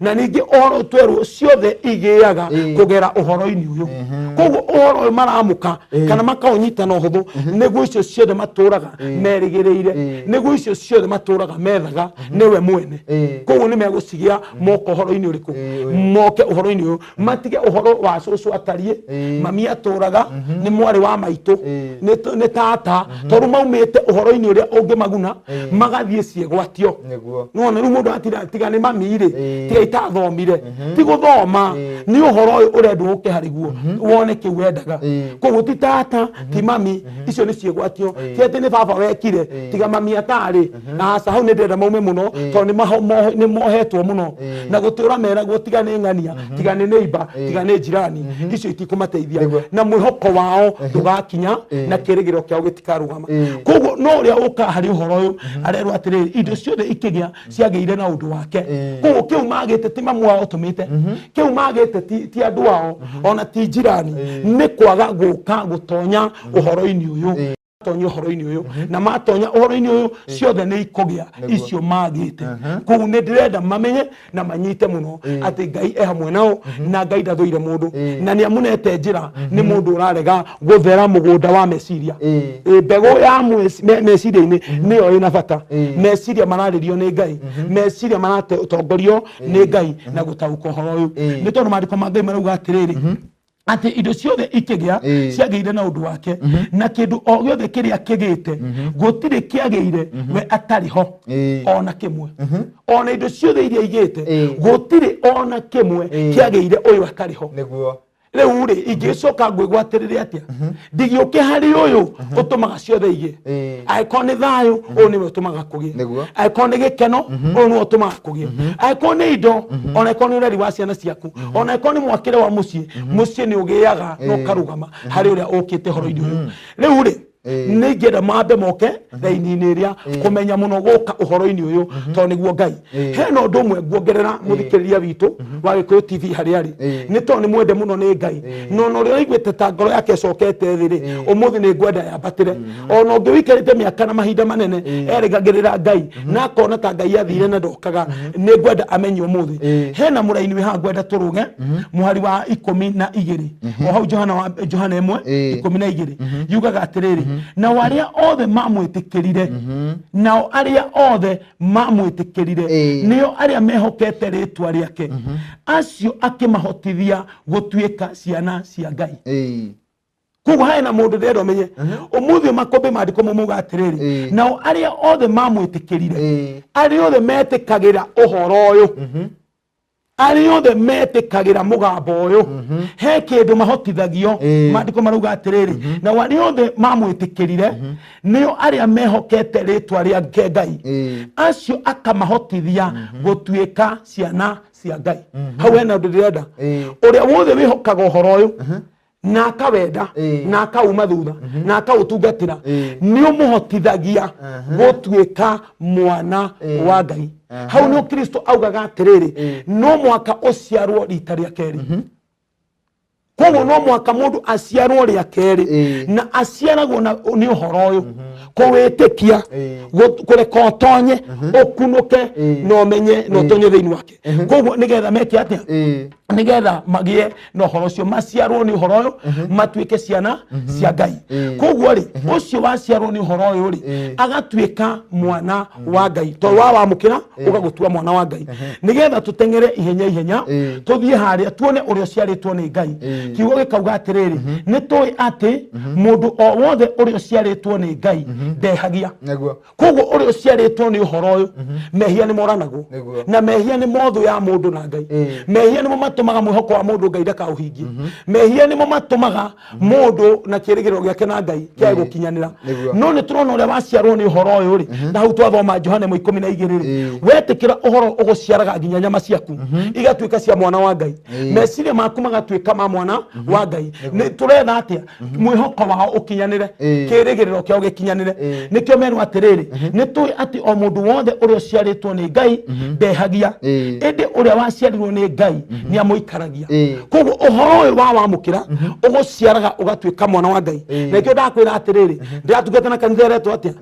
na ningĩ ũhoro twerwo ciothe igĩaga kũgera ũhoro-inĩ ũyũ. Koguo ũhoro ũyũ maramũka kana makaũnyita na ũhũthũ, nĩguo icio ciothe matũraga merĩgĩrĩire, nĩguo icio ciothe matũraga methaga, nĩwe mwene. Koguo nĩ megũcigĩa moka ũhoro-inĩ ũrĩkũ? Moke ũhoro-inĩ ũyũ, matige ũhoro wa cũcũ atariĩ, mami atũraga, nĩ mwarĩ wa maitũ, nĩ tata, tondũ maumĩte ũhoro-inĩ ũrĩa ũngĩmaguna, magathiĩ ciĩgwatio. Nona rĩu mũndũ atira tiga nĩ mami rĩ, tiga itathomire, ti gũthoma, nĩ ũhoro ũyũ ũrendwo ũke harĩ guo wone kĩu wendaga. Koguo ti tata, ti mami, icio nĩ ciĩgwatio. Ti atĩ nĩ baba wekire, tiga mami atarĩ na aca, hau nĩ ndĩrenda maume mũno, tondũ nĩ mohetwo mũno na gũtũra meragwo tiga nĩ ng'ania, tiga nĩ neighbor, tiga nĩ jirani. Icio itikũmateithia, na mwĩhoko wao ndũgakinya, na kĩrĩgĩrĩro kĩao gĩtikarũgama. Koguo no ũrĩa ũkaga harĩ ũhoro ũyũ arerwo atĩrĩrĩ, indo ciothe ikĩgĩa ciagĩire na ũndũ wake. Koguo kĩu magĩte ti mamu wao ũtũmĩte, kĩu magĩte ti andũ ao, ona ti njirani, nĩ kwaga gũka gũtonya ũhoro-inĩ ũyũ. Tonya ũhoro-inĩ ũyũ, na matonya ũhoro-inĩ ũyũ ciothe nĩ ikũgĩa icio magĩte. Koguo nĩ ndĩrenda mamenye na manyite mũno atĩ Ngai e hamwe nao, na Ngai ndathũire mũndũ, na nĩ amunete njĩra. Nĩ mũndũ ũrarega gũthera mũgũnda wa meciria. Mbegũ ya meciria-inĩ nĩyo ĩna bata. Meciria mararĩrio nĩ Ngai, meciria maratongorio nĩ Ngai na gũtaũka ũhoro ũyũ, nĩ tondũ maandĩko ma Ngai marauga atĩrĩrĩ, atĩ indo ciothe ikĩgĩa ciagĩire na ũndũ wake, na kĩndũ o gĩothe kĩrĩa kĩgĩte gũtirĩ kĩagĩire we atarĩ ho, ona kĩmwe. Ona indo ciothe iria igĩte, gũtirĩ ona kĩmwe kĩagĩire ũyũ atarĩ ho. Rĩu rĩ, ingĩgĩcoka ngwĩgwatĩrĩre atĩa ndigĩũke harĩ ũyũ ũtũmaga ciothe igĩe? Angĩkorwo nĩ thayũ, ũyũ nĩwe ũtũmaga kũgĩe. Angĩkorwo nĩ gĩkeno, ũyũ nĩwe ũtũmaga kũgĩe. Angĩkorwo nĩ indo, ona angĩkorwo nĩ ũreri wa ciana ciaku, ona angĩkorwo nĩ mwakĩre wa mũciĩ, mũciĩ nĩ ũgĩaga na ũkarũgama harĩ ũrĩa ũkĩte ũhoro-inĩ ũyũ. Rĩu rĩ, nĩ ingĩenda mambe moke raini-inĩ ĩrĩa kũmenya mũno gũka ũhoro-inĩ ũyũ, tondũ nĩguo Ngai. Hena ũndũ ũmwe nguongerera mũthikĩrĩria witũ wa Gĩkũyũ TV harĩa arĩ, nĩ tondũ nĩ mwende mũno nĩ Ngai, na ona ũrĩa ũiguĩte ta ngoro yake ĩcokete thĩ rĩ, ũmũthĩ nĩ ngwenda yambatĩre. Ona ũngĩ ũikarĩte mĩaka na mahinda manene erĩgagĩrĩra Ngai na akona ta Ngai athire na ndokaga, nĩ ngwenda amenye ũmũthĩ hena mũraini wĩ haha. Ngwenda tũrũge mũhari wa 12 o hau Johana, wa Johana 1 12, yugaga atĩrĩrĩ, nao arĩa othe mamwĩtĩkĩrire, nao arĩa othe mamwĩtĩkĩrire, nĩo arĩa mehokete rĩtwa rĩake, acio akĩmahotithia gũtuĩka ciana cia Ngai. Koguo harĩ na mũndũ ndĩrenda ũmenye ũmũthĩ makũmbĩ maandĩko mau mauga atĩrĩrĩ, nao arĩa othe mamwĩtĩkĩrire, arĩa othe metĩkagĩra ũhoro ũyũ, arĩa othe metĩkagĩra mũgambo ũyũ, he kĩndũ mahotithagio. Maandĩko marauga atĩrĩrĩ, nao arĩa othe mamwĩtĩkĩrire, nĩo arĩa mehokete rĩtwa rĩake Ngai, acio akamahotithia gũtuĩka ciana cia Ngai. Hau hena ũndũ ndĩrenda. Ũrĩa wothe wĩhokaga ũhoro ũyũ na akawenda na akauma thutha na akaũtungatĩra, nĩ ũmũhotithagia gũtuĩka mwana wa Ngai. Hau nĩ Kristo augaga atĩrĩrĩ, no mũhaka ũciarwo rita rĩa kerĩ. Koguo no mũhaka mũndũ aciarwo rĩa kerĩ, na aciaragwo nĩ ũhoro ũyũ, kũwĩtĩkia, kũreka ũtonye, ũkunũke na ũmenye na ũtonye thĩinĩ wake. Koguo nĩgetha meke atĩa? Nĩgetha magĩe na ũhoro ũcio, maciarwo nĩ ũhoro ũyũ, matuĩke ciana cia Ngai. Koguo rĩ, ũcio waciarwo nĩ ũhoro ũyũ rĩ, agatuĩka mwana wa Ngai, tondũ wa wamũkĩra ũgagũtua mwana wa Ngai. Nĩgetha tũteng'ere ihenya ihenya, tũthiĩ harĩa tuone ũrĩa ũciarĩtwo nĩ Ngai. Kiugo gĩkauga atĩrĩrĩ, nĩ tũĩ atĩ mũndũ o wothe ũrĩa ũciarĩtwo nĩ Ngai ndehagia. Koguo ũrĩa ũciarĩtwo nĩ ũhoro ũyũ, mehia nĩ moranagwo. Na mehia nĩ mothũ ya mũndũ na Ngai. Mehia nĩmo matũmaga mwĩhoko wa mũndũ Ngai ndakaũhingie. Mehia nĩmo matũmaga mũndũ na kĩrĩgĩrĩro gĩake na Ngai kĩage gũkinyanĩra. No nĩ tũrona ũrĩa waciarwo nĩ ũhoro ũyũ rĩ, na hau twathoma Johana 12 rĩ, wetĩkĩra ũhoro ũgũciaraga nginya nyama ciaku igatuĩka cia mwana wa Ngai, meciria maku magatuĩka ma mwana wa Ngai. Nĩ tũretha atĩa? Mwĩhoko wao ũkinyanĩre, kĩrĩgĩrĩro kĩao gĩkinyanĩre. Nĩkĩo merwo atĩrĩrĩ, nĩ tũĩ atĩ o mũndũ wothe ũrĩa ũciarĩtwo nĩ Ngai ndehagia, ĩndĩ ũrĩa waciarirwo nĩ Ngai nĩ amũikaragia. Koguo ũhoro ũyũ wa wamũkĩra ũgũciaraga ũgatuĩka mwana wa Ngai. Na ikĩo ndakwĩra atĩrĩrĩ, ndĩratungata na kanitha ĩretwo atĩa?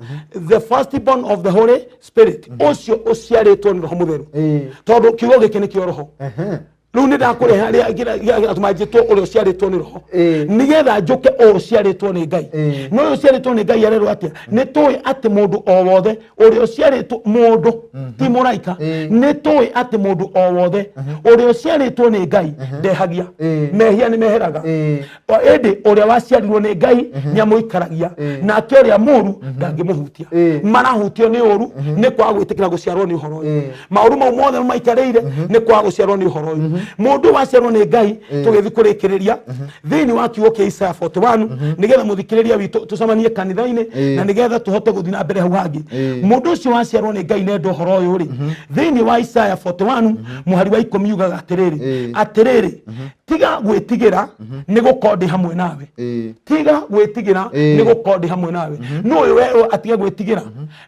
The First Born of the Holy Spirit, ũcio ũciarĩtwo nĩ Roho Mũtheru, tondũ kiugo gĩkĩ nĩkĩo roho. Rĩu nĩ ndakũrehe harĩa gĩatũma njĩtwo ũrĩa ũciarĩtwo nĩ roho, nĩgetha njũke o ũciarĩtwo nĩ Ngai. No ũyũ ũciarĩtwo nĩ Ngai arerwo atĩa? Nĩ tũĩ atĩ mũndũ o wothe ũrĩa ũciarĩtwo, mũndũ ti mũraika, nĩ tũĩ atĩ mũndũ o wothe ũrĩa ũciarĩtwo nĩ Ngai ndehagia. Mehia nĩ meheraga. O ĩndĩ ũrĩa waciarirwo nĩ Ngai nĩ amũikaragia, nake ũrĩa mũru ndangĩmũhutia. Marahutio nĩ ũru nĩ kwaga gwĩtĩkĩra gũciarwo nĩ ũhoro ũyũ. Maũru mau mothe maikarĩire nĩ kwaga gũciarwo nĩ ũhoro ũyũ. Mũndũ waciarwo nĩ Ngai, tũgĩthiĩ kũrĩkĩrĩria thĩinĩ wa kiugo kĩa Isaya 41, nĩgetha mũthikĩrĩria witũ tũcemanie kanitha-inĩ, na nĩgetha tũhote gũthiĩ na mbere hau hangĩ. Mũndũ ũcio waciarwo nĩ Ngai nenda ũhoro ũyũ rĩ, thĩinĩ wa Isaya 41 mũhari wa 10 ugaga atĩrĩrĩ, atĩrĩrĩ, tiga gwĩtigĩra, nĩ gũkorwo ndĩ hamwe nawe. Tiga gwĩtigĩra, nĩ gũkorwo ndĩ hamwe nawe. Nĩ ũyũ werwo atige gwĩtigĩra,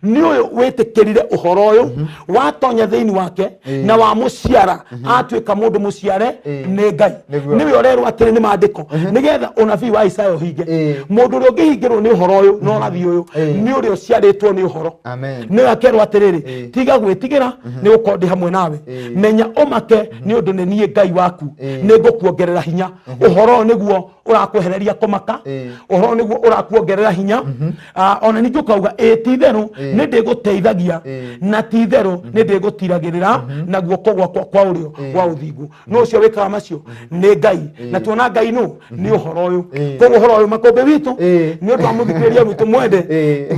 nĩ ũyũ wĩtĩkĩrire ũhoro ũyũ, watonya thĩinĩ wake na wamũciara, atuĩka mũndũ mũciare nĩ Ngai. Nĩwe ũrerwo atĩrĩ nĩ maandĩko, nĩgetha ũnabii wa Isaya ũhinge. Mũndũ ũrĩa ũngĩhingĩrwo nĩ ũhoro ũyũ na ũrathi ũyũ nĩ ũrĩa ũciarĩtwo nĩ ũhoro. Amen. Nĩwe akerwo atĩrĩrĩ, tiga gwĩtigĩra, nĩ gũkorwo ndĩ hamwe nawe. Menya ũmake, nĩ ũndũ nĩ niĩ Ngai waku, nĩ ngũkuongerera hinya. Ũhoro ũyũ nĩguo ũrakwehereria kũmaka. Ũhoro ũyũ nĩguo ũrakuongerera hinya. Ah, ona ningĩ ũkauga ĩ ti itherũ nĩ ndĩgũteithagia, na ti itherũ nĩ ndĩgũtiragĩrĩra na guoko gwakwa kwa ũrĩo wa ũthingu. No ũcio wĩkaga macio nĩ Ngai, na tuona Ngai nũ nĩ ũhoro ũyũ. Koguo ũhoro ũyũ, makũmbĩ witũ, nĩ ũndũ wa mũthikĩrĩria witũ mwende,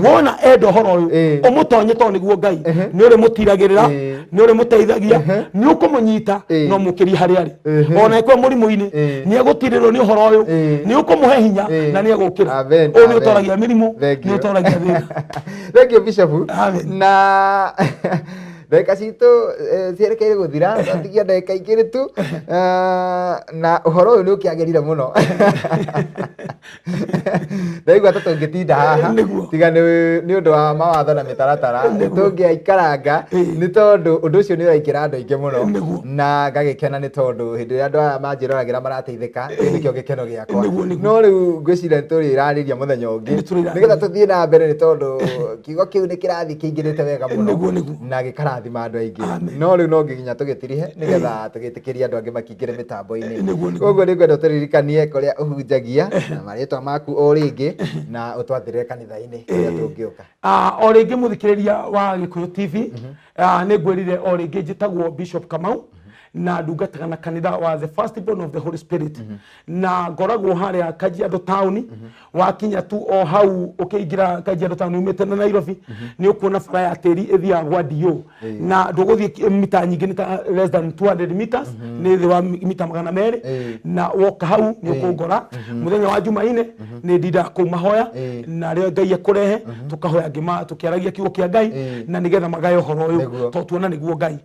wona enda ũhoro ũyũ, ũmũtonye, tondũ nĩguo Ngai nĩ ũrĩmũtiragĩrĩra, nĩ ũrĩmũteithagia, nĩ ũkũmũnyita na ũmũkĩrie harĩa arĩ. Ona ĩkwe mũrimũ-inĩ, nĩ egũtirĩrwo nĩ ũhoro ũyũ, nĩ ũkũmũhe hinya na nĩ egũkĩra. Amen, Ũyũ nĩ amen. ũtoragia mĩrimũ, Thank nĩ you. ũtoragia thĩna. Thank you, Bishop. Amen. Na ndagĩka citũ cierekeire gũthira, twatigia ndagĩka 2 tu. Na ũhoro ũyũ nĩ ũkĩagĩrire mũno, ndaigua ta tũngĩtinda haha. Tiga nĩ ũndũ wa mawatho na mĩtaratara, tũngĩaikaranga, nĩ tondũ ũndũ ũcio nĩ ũraingĩra andũ aingĩ mũno. Na ngagĩkena nĩ tondũ hĩndĩ ĩrĩa andũ aya manjĩroragĩra marateithĩka, kĩu nĩkĩo gĩkeno gĩakwa. Nĩguo, nĩguo. No rĩu ngwĩciria nĩ tũrĩrarĩria mũthenya ũngĩ, Nĩ tũrĩrarĩria. nĩgetha tũthiĩ na mbere, nĩ tondũ kiugo kĩu nĩ kĩrathiĩ kĩingĩrĩte wega mũno Nĩguo, nĩguo. na gĩkarathima andũ aingĩ. Amen. No rĩu no nginya tũgĩtirihe nĩgetha tũgĩtĩkĩrie andũ angĩ makĩingĩre mĩtambo-inĩ. Nĩguo, nĩguo. Koguo nĩ ngwenda ũtũririkanie kũrĩa ũhunjagia na marĩtwa maku o rĩngĩ, na ũtwathĩrĩre kanitha-inĩ kũrĩa tũngĩũka. Ah, o rĩngĩ mũthikĩrĩria wa Gĩkũyũ TV, ah, nĩ ngwĩrire o rĩngĩ njĩtagwo Bishop Kamau. Na ndungataga na kanitha wa the Firstborn of the Holy Spirit. Na ngoragwo harĩa Kajiado town, wakinya tu o hau ũkĩingĩra Kajiado town umĩte na Nairobi, nĩ ũkuona bara ya tĩri ĩthiaga gwa DO, na ndũgũthiĩ mita nyingĩ, nĩ ta less than 200 meters, nĩ thĩ wa mita 200. Na woka hau nĩ ũkũngora. Mũthenya wa Jumaine nĩ ndindaga kũu mahoya, na rĩo Ngai ekũrehe tũkahoya ngĩma tũkĩaragia kiugo kĩa Ngai, na nĩgetha magae ũhoro ũyũ, tondũ tuona nĩguo Ngai.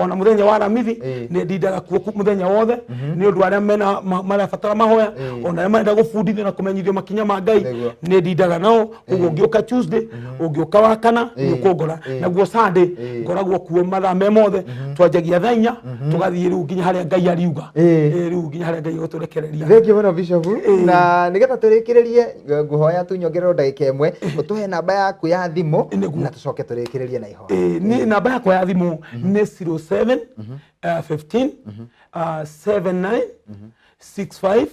Ona mũthenya wa Aramithi nĩ ndindaga kuo mũthenya wothe, nĩ ũndũ arĩa mena marabatara mahoya, ona arĩa marenda gũbundithio na kũmenyithio makinya ma Ngai, nĩ ndindaga nao. Koguo ũngĩũka Tuesday, ũngĩũka wa kana, nĩ ũkũngora. Naguo Sunday ngoragwo kuo mathaa me mothe, twanjagia thaa 4 tũgathiĩ rĩu nginya harĩa Ngai ariuga. Rĩu nginya harĩa Ngai egũtũrekereria. Thengiũ mũno, Bishop. Na nĩgetha tũrĩkĩrĩrie, ngũhoya tu nyongererwo ndagĩka 1, ũtũhe namba yaku ya thimũ, na tũcoke tũrĩkĩrĩrie na ihoya. Niĩ namba yakwa ya thimũ nĩ 07 15 79 65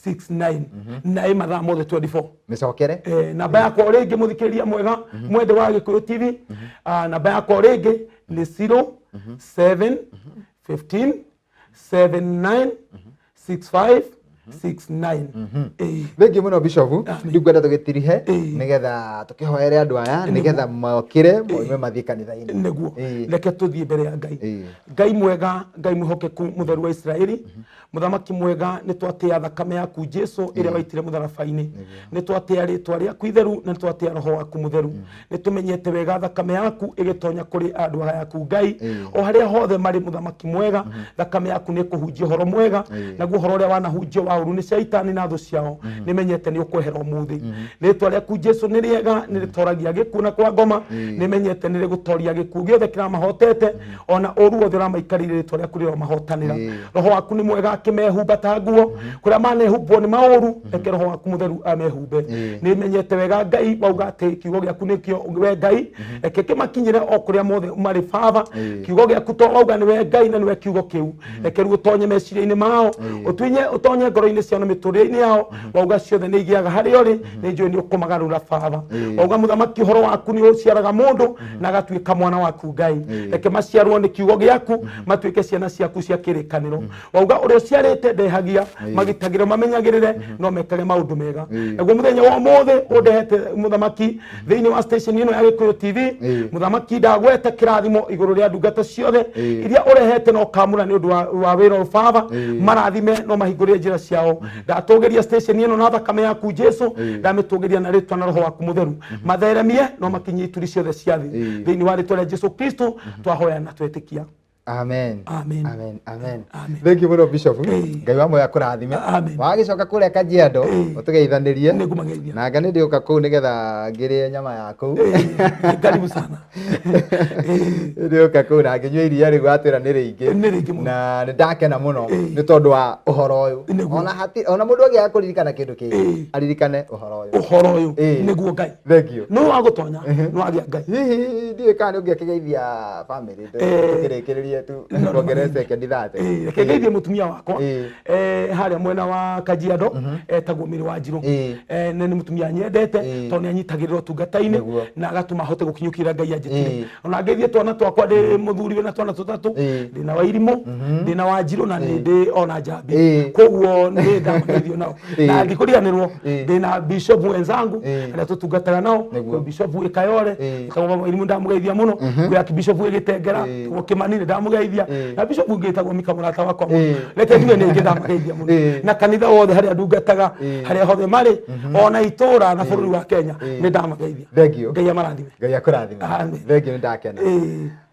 69, na ĩ mathaa mothe 24. Mĩcokere. Namba yakwa o rĩngĩ, mũthikĩrĩria mwega mwende wa Gĩkũyũ TV, namba yakwa o rĩngĩ nĩ 07 15 79 65 69. Thengiũ mũno, Bishop. Rĩu ngwenda tũgĩtirihe, nĩgetha tũkĩhoere andũ aya, nĩgetha mokĩre moime mathiĩ kanitha-inĩ. Nĩguo. Reke tũthiĩ mbere ya Ngai. Ngai mwega, Ngai mwĩhokeku, mũtheru wa Isiraeli, mũthamaki mwega, nĩ twatĩa thakame yaku Jesu ĩrĩa waitire mũtharaba-inĩ, nĩ twatĩa rĩtwa rĩaku itheru, na nĩ twatĩa roho waku mũtheru. Nĩ tũmenyete wega thakame yaku ĩgĩtonya kũrĩ andũ aya yaku Ngai, o harĩa hothe marĩ, mũthamaki mwega, thakame yaku nĩ ĩkũhunjia ũhoro mwega. Naguo ũhoro ũrĩa wanahunjio wa ũru nĩ caitani na thũ ciao, nĩ menyete nĩ ũkwehera ũmũthĩ. Rĩtwa rĩaku Jesu nĩ rĩega, nĩ rĩtoragia gĩkuũ na kwa ngoma. Nĩ menyete nĩ rĩgũtoria gĩkuũ gĩothe kĩramahotete, ona ũru wothe ũramaikarĩire, rĩtwa rĩaku rĩromahotanĩra. Roho waku nĩ mwega, akĩmehumba ta nguo kũrĩa manehumbwo nĩ maũru, reke roho waku mũtheru amehumbe. Nĩ menyete wega Ngai wauga atĩ kiugo gĩaku nĩkĩo we Ngai, reke kĩmakinyĩre o kũrĩa mothe marĩ, Baba. Kiugo gĩaku to wauga nĩwe Ngai na nĩwe kiugo kĩu, reke rĩu ũtonye meciria-inĩ mao, ũtunye ũtonye ngoro-inĩ ciao na mĩtũrĩre-inĩ yao. Wauga ciothe nĩ igĩaga harĩa ũrĩ, nĩ njũĩ nĩ ũkũmagarũra, Baba. Wauga, mũthamaki, ũhoro waku nĩ ũciaraga mũndũ na agatuĩka mwana waku Ngai. Reke maciarwo nĩ kiugo gĩaku, matuĩke ciana ciaku cia kĩrĩkanĩro. Wauga ũrĩa ũciarĩte ndehagia, magitagĩre, mamenyagĩrĩre, no mekage maũndũ mega. Naguo mũthenya wa ũmũthĩ ũndehete, mũthamaki, thĩinĩ wa station ĩno ya Gĩkũyũ TV, mũthamaki, ndagweta kĩrathimo igũrũ rĩa ndungata ciothe iria ũrehete na ũkamũra nĩ ũndũ wa wĩra ũyũ, Baba. Marathime no mahingũrĩre njĩra ciao. Ndatũgĩria station ĩno na thakame yaku Jesu, ndamĩtũgĩria na rĩtwa na roho waku mũtheru. Matheremie no makinyie ituri ciothe cia thĩ. Thĩinĩ wa rĩtwa rĩa Jesu Kristo twahoya na twetĩkia. Amen. Amen. Amen. Amen. Amen. Thank you mũno, Bishop. Ngai wa moyo akũrathime. Amen. Wagĩcoka kũrĩa Kajiado, ũtũgeithanirie. Nĩngũmageithia. Na nga nĩ ndĩũka kũu nĩgetha ngĩrĩe nyama ya kũu. Karibu sana. Ndĩũka kũu na ngĩnyua iria rĩu watwĩra nĩ rĩingĩ. Nĩ rĩingĩ mũno. Na nĩ ndakena mũno nĩ tondũ wa ũhoro ũyũ. Ona hati ona mũndũ angĩaga kũririkana kĩndũ kĩngĩ, aririkane ũhoro ũyũ. Ũhoro ũyũ nĩguo Ngai. Thank you. Nĩ wa gũtonya nĩ wagĩa Ngai. Hihi ndiũĩ kana nĩ ũngĩakĩgeithia family, tũkĩrĩkĩrĩrie tu kuongerera sekendi 30. Reke ngeithie mũtumia wakwa harĩa mwena wa Kajiado, etagwo Mĩrĩ wa Njirũ. Na nĩ mũtumia nyendete, tondũ nĩ anyitagĩrĩra ũtungata-inĩ na agatũma hote gũkinyũkĩra Ngai anjĩtire. Ona ngeithie twana twakwa, ndĩ mũthuri wĩna twana tũtatũ, ndĩna Wairimũ, ndĩna Wanjirũ, na nĩ ndĩ ona Njambi. Koguo nĩ ndamageithio nao na ndikũriganĩrwo ndĩna bishop wenzangu arĩa tũtungataga nao. Kwĩ bishop wĩ Kayore, ĩtagwo Baba Wairimũ, ndamũgeithia mũno. Kwĩ archbishop wĩ Gĩtengera, ĩtagwo Kĩmani, nĩ ndamũgeithia. Na bishop ũngĩ ĩtagwo Mika, mũrata wakwa mũno. Reke njuge nĩ ingĩ ndamageithia mũno. Na kanitha wothe harĩa ndungataga, harĩa hothe marĩ, ona itũra na bũrũri wa Kenya, nĩ ndamageithia. Thank you. Ngai amarathime. Ngai akũrathime. Amen. Thank you, nĩ ndakena.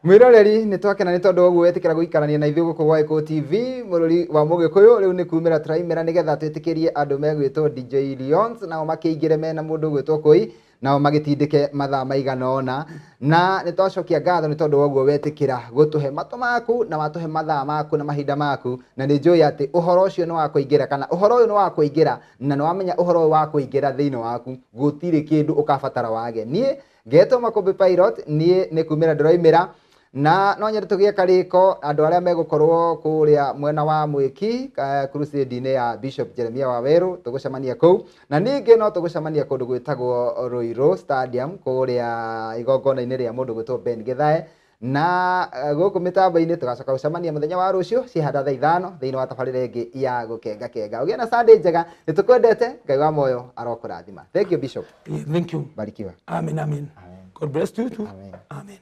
Mwĩroreri, nĩ twakena nĩ tondũ wa ũguo wetĩkĩra gũikarania na ithuĩ gũkũ gwa Gĩkũyũ TV, mũrũri wa mũgĩkũyũ. Rĩu nĩ kumĩra tũraimĩra nĩgetha twĩtĩkĩrie andũ megwĩtwo DJ Leons nao makĩingĩre mena mũndũ ũgwĩtwo Kũi, nao magĩtindĩke mathaa maigana ũna. Na nĩ twacokia ngatho nĩ tondũ wa ũguo wetĩkĩra gũtũhe matũ maku na watũhe mathaa maku na mahinda maku, na nĩ njũĩ atĩ ũhoro ũcio nĩ wa kũingĩra, kana ũhoro ũyũ nĩ wa kũingĩra, na nĩ wamenya ũhoro ũyũ wa kũingĩra thĩinĩ waku gũtirĩ kĩndũ ũkabatara wage. Niĩ ngetwo Makũmbĩ Pilot, niĩ nĩ kumĩra ndĩroimĩra, na no nyende tũgĩe karĩko andũ arĩa megũkorwo kũrĩa mwena wa Mwĩki, crusade-inĩ ya Bishop Jeremiah Wawerũ, tũgũcemania kũu. Na ningĩ no tũgũcemania kũndũ gwĩtagwo Ruiru Stadium, kũrĩa igongona-inĩ rĩa mũndũ gwĩtwo Ben Githae. Na gũkũ mĩtambo-inĩ tũgacoka gũcemania mũthenya wa rũciũ cihanda thaa 5 thĩinĩ wa tabarĩra ĩngĩ ya gũkengakenga. Ũgĩe na Sunday njega, nĩ tũkwendete. Ngai wa moyo arokũrathima. Thank you, Bishop. Yeah, thank you. Barikiwa. Amen, amen. Amen. God bless you too. Amen. Amen.